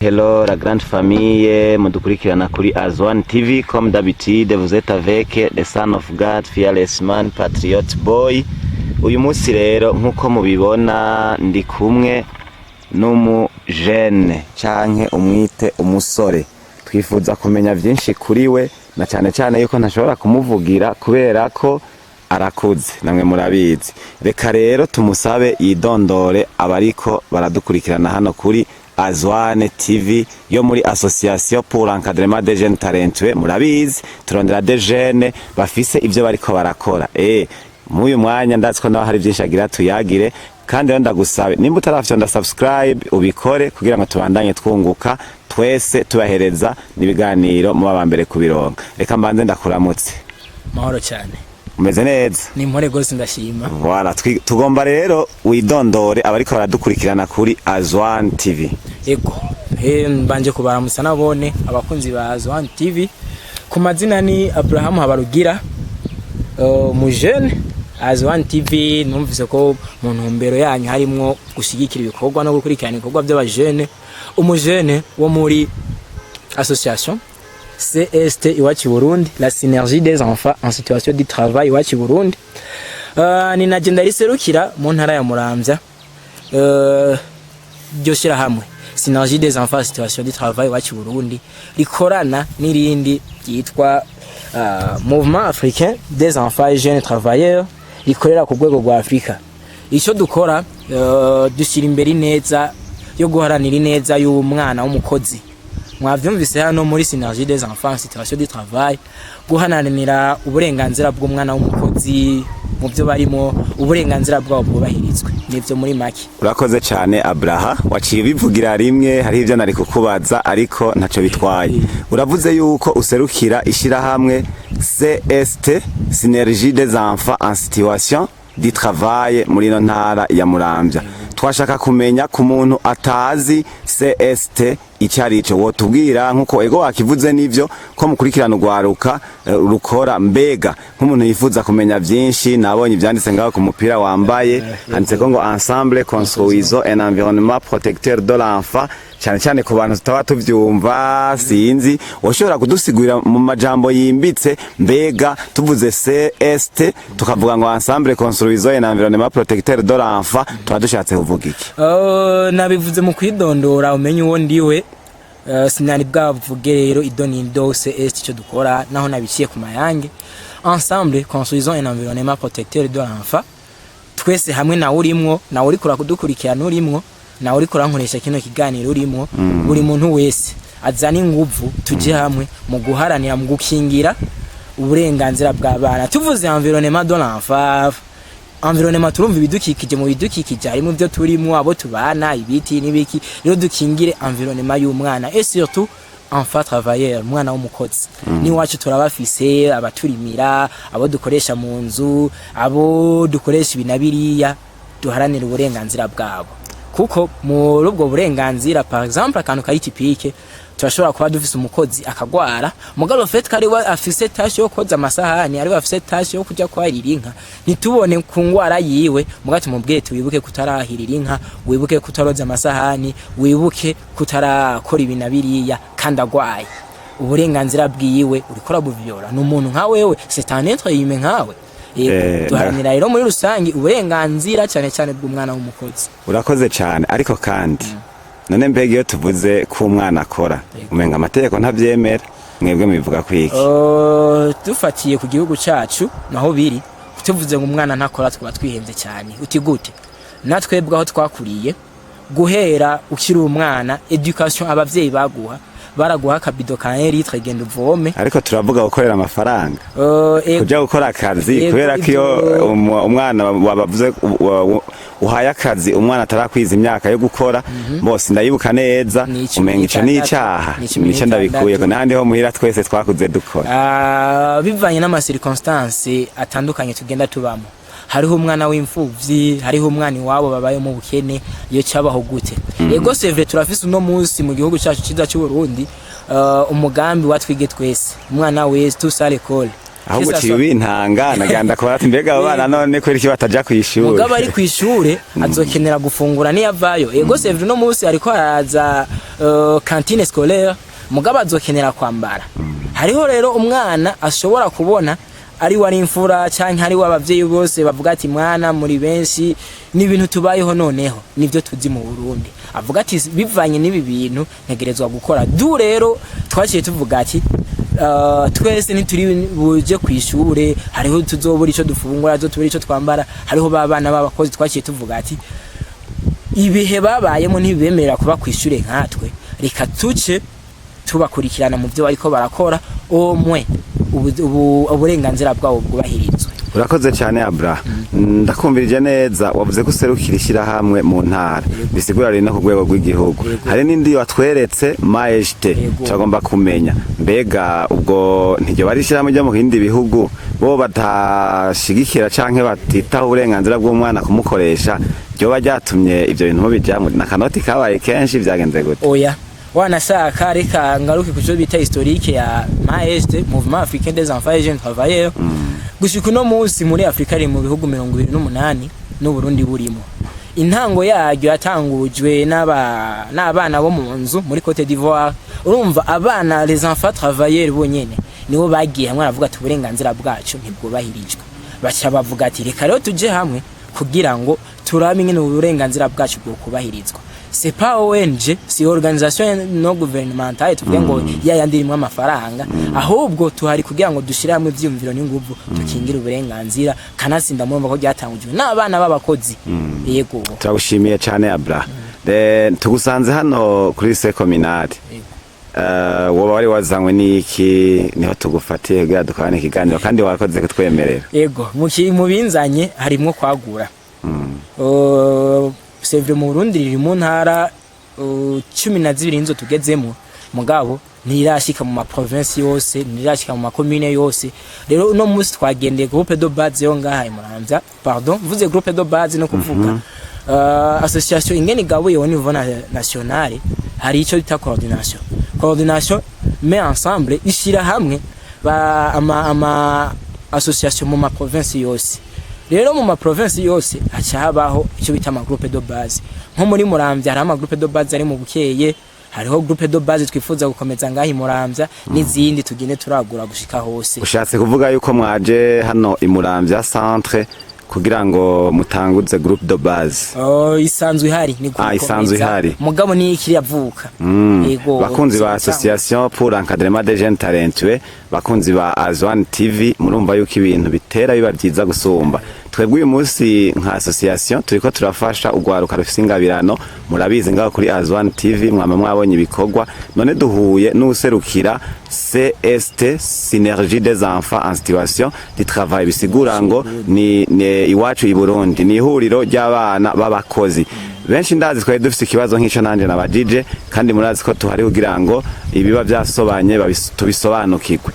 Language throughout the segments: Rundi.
Hello la grande famille, mudukurikirana kuri Azwan TV. Comme d'habitude, vous êtes avec the son of God, fearless man, patriot boy. Uyu munsi rero, nkuko mubibona, ndi kumwe n'umujene canke umwite umusore. Twifuza kumenya vyinshi kuri we, na cane cane yuko ntashobora kumuvugira kubera ko arakuze, namwe murabizi. Reka rero tumusabe yidondore abariko baradukurikirana hano kuri Azwane TV yo muri Association pour l'encadrement des jeunes talentueux. Murabizi, turondera des jeunes bafise ivyo bariko barakora. Muyu mwanya ndazi ko nawe hari vyinshi agira tuyagire. Kandi rero ndagusabe, nimba utarafyonda subscribe, ubikore kugira ngo tubandanye twunguka twese, tubahereza n'ibiganiro muba ba mbere kubironka. Reka mbanze ndakuramutse. Mahoro cyane. Umeze neza? Ni impore rwose, ndashima. Voilà, tugomba rero widondore abariko baradukurikirana kuri Azwan TV. Ego, mbanje kubaramutsa nabone abakunzi ba Azwan TV. Ku mazina ni Abraham Habarugira, mu jeune Azwan TV. Numvise ko mu ntumbero yanyu harimwo gushigikira ibikorwa no gukurikirana ibikorwa by'abajene, umujene wo muri association CST Iwacu Burundi, la synergie des enfants en situation de travail Iwacu Burundi. Ni naje ndariserukira mu ntara ya Muramvya. Ryo shyirahamwe Synergie des enfants en situation de travail Iwacu Burundi rikorana n'irindi ryitwa Mouvement africain des enfants et jeunes travailleurs, rikorera ku rwego rwa Afrika. Icyo dukora, dushyira imbere ineza yo guharanira ineza y'umwana w'umukozi. Mwavyumvise hano muri Synergie des enfants en situation de travail, guharanira uburenganzira bw'umwana w'umukozi mu byo barimo, uburenganzira bwabo bwubahirizwe. Nivyo muri make. Urakoze cyane, Abraha. Waciye ubivugira rimwe, hariho ibyo nari kukubaza ariko ntaco bitwaye. Uravuze yuko userukira ishirahamwe CST, Synergie des enfants en situation du travail, muri ino ntara ya Muramvya. Twashaka kumenya, ku muntu atazi CST icyo ari cyo, wotubwira? Nkuko ego wakivuze, nivyo ko mukurikirana urwaruka rukora. Mbega nk'umuntu yifuza kumenya vyinshi, nabonye ivyanditse ngaho ku mupira wambaye, handitse ko ngo "Ensemble construisons un environnement protecteur de l'enfant". Cyane cyane ku bantu tutaba tuvyumva, sinzi, woshobora kudusigurira mu majambo yimbitse, mbega tuvuze CST, tukavuga ngo "Ensemble construisons un environnement protecteur de l'enfant", tuba dushatse kuvuga iki? Nabivuze mu kwidondora, umenye uwo ndiwe. Sinari bwavuge rero ido nido CST icyo dukora, naho nabiciye ku mayange. Ensemble construisons un environnement protecteur de l'enfant, twese hamwe, nawe urimwo, nawe uriko uradukurikirana urimwo, nawe uriko urankoresha kino kiganiro urimwo, buri muntu wese azana inguvu, tuje hamwe mu guharanira, mu gukingira uburenganzira bw'abana. Tuvuze environnement de l'enfant, environnement turumva ibidukikije. Mu bidukikije harimo ibyo turimo, abo tubana, ibiti n'ibiki. Rero dukingire environnement y'umwana et surtout enfant travailleur, umwana w'umukozi. N'iwacu turabafise, abaturimira, abo dukoresha mu nzu, abo dukoresha ibi na biriya. Duharanire uburenganzira bwabo, kuko muri ubwo burenganzira, par exemple, akantu kari typique, turashobora kuba dufise umukozi akagwara, mugabo fait ko ariwe afise tâche yo koza amasahani, ariwe afise tâche yo kuja kwahirira inka, ntitubone ku ngwara yiwe, mugabo tumubwire wibuke kutarahirira inka, wibuke kutaroza amasahani, wibuke kutarakora ibi na biriya, kandi agwaye. Uburenganzira bwiwe uriko urabuvyola. Ni umuntu nka wewe, c'est un être humain nkawe. Yego, duharanira rero muri rusange uburenganzira cyane cyane bw'umwana w'umukozi. Urakoze cyane. Ariko kandi none mbega iyo tuvuze ko umwana akora, umenga amategeko ntavyemera, mwebwe mubivuga kwiki? Dufatiye ku gihugu cyacu naho biri, tuvuze ngo umwana ntakora twaba twihenze cyane. Uti gute? Natwebwe aho twakuriye, guhera ukiri umwana, éducation abavyeyi baguha, baraguha akabido ka 1 litre, genda uvome. Ariko turavuga gukorera amafaranga, kuja gukora akazi, kubera ko iyo umwana wabavuze uhaye akazi umwana atarakwiza imyaka yo gukora, bose ndayibuka neza, Ni 16. umenga ico ni icaha. Ni cumi Nico ndabikuyeko. n'itandatu. N'ahandi ho muhira twese twakuze dukora. Bivanye n'ama circonstances atandukanye tugenda tubamo, hariho umwana w'imfuvyi, hariho umwana iwabo babaye mu bukene, iyo cyabaho gute. Ego, c'est vrai, turafise uno munsi mu gihugu cyacu ciza cy'u Burundi umugambi wa twige twese, umwana wese, tous à l'école. Ahubwo Kesa ciye ubintanga naganda kubara ati mbega abo bana none kubera iki bataja kw'ishure? Mugabo ari kw'ishure azokenera gufungura niyavayo. Ego, c'est vrai, no munsi ariko haraza cantine scolaire, mugabo azokenera kwambara. Hariho rero umwana ashobora kubona ari wari imfura canke ari abavyeyi bose bavuga ati mwana muri benshi, ni ibintu tubayeho, noneho nivyo tuzi mu Burundi, avuga ati bivanye n'ibi bintu ntegerezwa gukora du. Rero twaciye tuvuga ati twese ntituri buje kw'ishure, hariho tuzobura ico dufungura, tuzobura ico twambara. Hariho ba bana b'abakozi twaciye tuvuga ati ibihe babayemo ntibibemerera kuba kw'ishure nkatwe, reka tuce tubakurikirana mu byo bariko barakora, omwe uburenganzira bwabo bwubahirizwe. Urakoze cyane, Abra. Ndakumvirije neza, wavuze ko userukira ishyirahamwe mu ntara, bisigura rero no ku rwego rw'igihugu. Hari n'indi watweretse, Majesté. Turagomba kumenya mbega ubwo ntiryo bari ishyirahamwe ryo mu bindi bihugu, bo badashigikira canke batitaho uburenganzira bw'umwana kumukoresha, ryoba ryatumye ivyo bintu mubijamwo? N'akanoti kabaye kenshi, vyagenze gute? Oya, wanashaka reka ngaruke ku cyo bita historique ya MAEST, Mouvement Africain des Enfants et Jeunes Travailleurs. Gushika uno munsi muri Afrika ari mu bihugu 28 n'Uburundi burimo. Intango yaryo yatangujwe n'abana bo mu nzu muri Cote d'Ivoire. Urumva abana, les enfants travailleurs bonyene nibo bagiye hamwe baravuga ati uburenganzira bwacu ntibwubahirijwe. Baca bavuga ati reka rero tuje hamwe kugira ngo turabe ingene uburenganzira bwacu bwokubahirizwa. C'est pas ONG, si organisation non gouvernementale tuvuge ngo ya yandi irimwo amafaranga, ahubwo tuhari kugira ngo dushire hamwe ivyiyumviro n'inguvu, tukingire uburenganzira. Kanatsinda murumva ko ryatangujwe n'abana b'abakozi, yego. Turagushimiye cyane, Abra. Tugusanze hano kuri lycée communale. Woba wari wazanywe n'iki? Niho tugufatiye kugira dukorane ikiganiro, kandi warakoze kutwemerera. Yego, mu binzanye harimwo kwagura. C'est vrai, mu Burundi riri mu ntara 12 nizo tugezemo, mugabo ntirashika mu ma province yose, ntirashika mu makomine yose. Rero uno munsi twagendeye groupe de base yo ngaha i Muramvya. Pardon, mvuze groupe de base no kuvuga association ingene igabuye au niveau national, hari ico bita coordination. Coordination met ensemble, ishira hamwe ba ama association mu ma province yose. Rero mu ma province yose haca habaho icyo bita ama groupe de base. Nko muri Muramvya hariho ama groupe de base ari mu Bukeye, hariho groupe de base twifuza gukomeza ngaho i Muramvya, n'izindi tugende turagura gushika hose. Ushatse kuvuga yuko mwaje hano i Muramvya centre kugira ngo mutanguze groupe de base? Oh, isanzwe ihari ni Ah, isanzwe gukomeza. ihari. Mugabo ni ikiri yavuka. Yego. Bakunzi ba Association pour l'encadrement des jeunes talentueux, bakunzi ba Azwan TV, murumva yuko ibintu bitera biba byiza gusumba. Twebwe uyu munsi nka association turiko turafasha urwaruka rufise ingabirano. Murabizi, ngaho kuri Azwan TV mwama mwabonye ibikorwa. None duhuye n'userukira CST, Synergie des enfants en situation de travail, bisigura ngo ni iwacu i Burundi, ni ihuriro ry'abana b'abakozi. Benshi ndazi twari dufise ikibazo nk'ico nanje nabajije, kandi murazi ko tuhari kugira ngo ibiba vyasobanye tubisobanukirwe.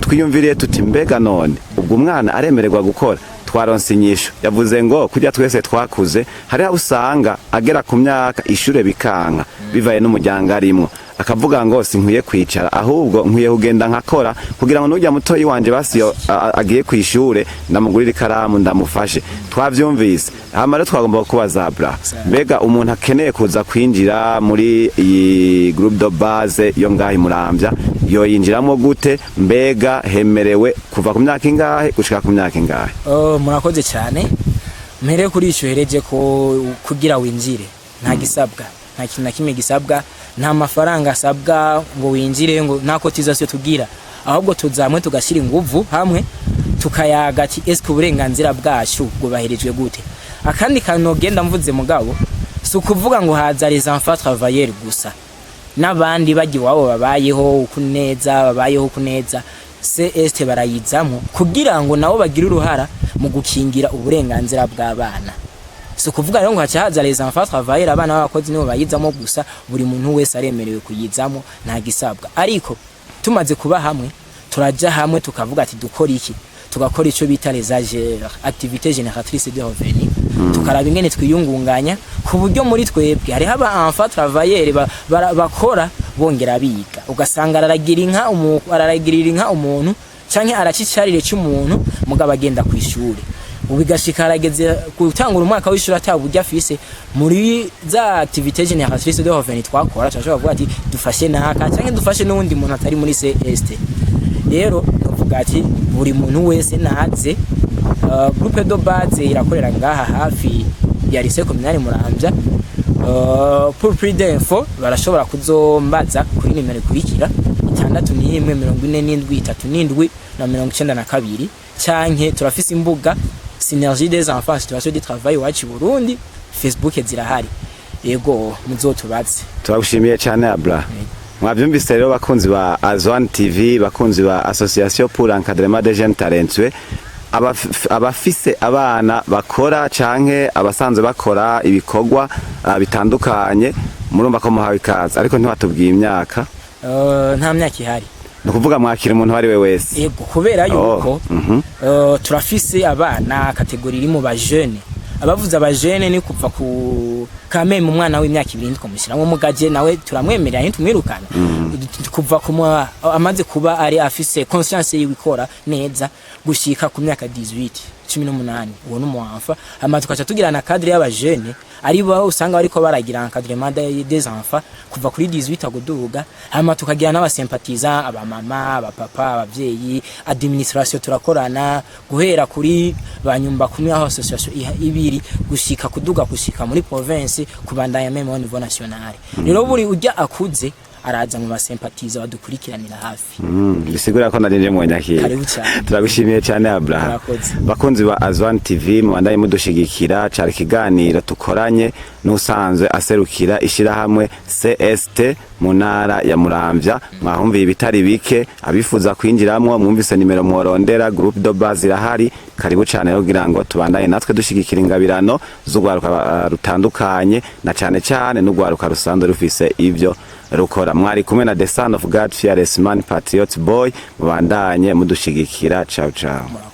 Twiyumviriye tuti mbega none ubwo umwana aremererwa gukora? Twaronse inyishu, yavuze ngo kurya twese twakuze, hariho aho usanga agera ku myaka ishure bikanka bivaye n'umuryango arimwo, akavuga ngo sinkwiye kwicara, ahubwo nkwiye kugenda nkakora kugira ngo nujya mutoyi wanje basiyo agiye kwishure ndamugurira ikaramu, ndamufashe. Twavyumvise. Hama rero twagomba kubaza Bra, mbega umuntu akeneye kuza kwinjira muri iyi groupe de base yo ngaho i Muramvya yoyinjiramo gute? Mbega hemerewe kuva ku myaka ingahe gushika ku myaka ingahe? Oh, murakoze cyane. Mpere kuri ico hereje ko kugira winjire nta gisabwa, nta kintu na kimwe gisabwa, nta mafaranga asabwa ngo winjire, ngo nta cotisation tugira. Ahubwo tuzamwe tugashyira inguvu hamwe, tukayaga ati eske uburenganzira bwacu bwubahirijwe gute? Akandi kantu genda mvuze, mugabo si ukuvuga ngo haza les enfants travailleurs gusa, n'abandi bajya iwabo babayeho uku neza, babayeho uku neza, CST barayizamo kugira ngo nabo bagire uruhara mu gukingira uburenganzira bw'abana. Si ukuvuga rero ngo haca haza les enfants travailleurs, abana b'abakozi nibo bayizamo gusa. Buri muntu wese aremerewe kuyizamo, nta gisabwa. Ariko tumaze kuba hamwe, turaja hamwe tukavuga ati dukora iki? Tugakora ico bita les AGR, activité génératrice de revenu, tukaraba ingene twiyungunganya ku buryo muri twebwe hariho aba enfant travailleur bakora bongera biga, ugasanga araragirira inka umuntu. Canke araca icarire c'umuntu mugabo agenda kw'ishure, ubu bigashika arageze gutangura umwaka w'ishuri ata buryo afise. Muri za activité génératrice de revenu twakora, turashobora kuvuga ati dufashe naka canke dufashe n'uwundi muntu atari muri CST. Rero novuga ati buri muntu wese naze. Groupe de base irakorera ngaha hafi ya lycée communale Muramvya. Pour plus d'info barashobora kuzombaza kuri nimero ikurikira: 61 47 37 na 92, canke turafise imbuga Synergie des enfants situation de travail iwacu i Burundi, Facebook zirahari. Yego, muzotubaze. Turagushimiye cyane, Abra. Mwavyumvise rero, bakunzi ba Azwan TV, bakunzi ba Association pour l'encadrement des jeunes talentueux, abafise abana bakora canke abasanzwe bakora ibikorwa bitandukanye, murumva ko muhawe ikaze. Ariko ntibatubwiye imyaka. Nta myaka ihari. Ni ukuvuga mwakira umuntu uwo ari we wese? Yego, kubera yuko turafise abana catégorie iri mu bajene. Abavuze abajene ni kuva ku kameme, umwana w'imyaka 2 twamushyiramo mugaje, nawe turamwemerera, ntitumwirukana. Kuva ku amaze kuba ari afise conscience yiwe ikora neza gushika ku myaka 18, 18, uwo ni umu enfant. Hama tukaca tugira na cadre y'abajene, ari bo usanga bariko baragira encadrement des enfants kuva kuri 18 guduga. Hama tukagira n'abasympathisants, abamama, abapapa, abavyeyi, administration turakorana, guhera kuri banyumba kumwe aho association ibiri gushika kuduga gushika muri province, kubandanya même au niveau national. Rero buri ujya akuze araza mu basympathisants badukurikiranira hafi. Bisigura ko nari nje mu nyakira. Karibu cyane. Turagushimiye cyane, Abraham. Murakoze. Bakunzi ba Azwan TV, mubandanye mudushigikira. Cari ikiganiro tukoranye n'usanzwe aserukira ishirahamwe CST mu ntara ya Muramvya. Mwahumviye ibitari bike. Abifuza kwinjiramwo, mwumvise nimero mworondera. Groupe de base irahari. Karibu cyane rero kugira ngo tubandanye natwe dushigikira ingabirano z'urwaruka rutandukanye, na cane cane n'urwaruka rusanzwe rufise ivyo rukora. Mwari kumwe na The Son of God, Fearless Man, Patriot Boy. Mubandanye mudushigikira. Ciao ciao. Murakoze.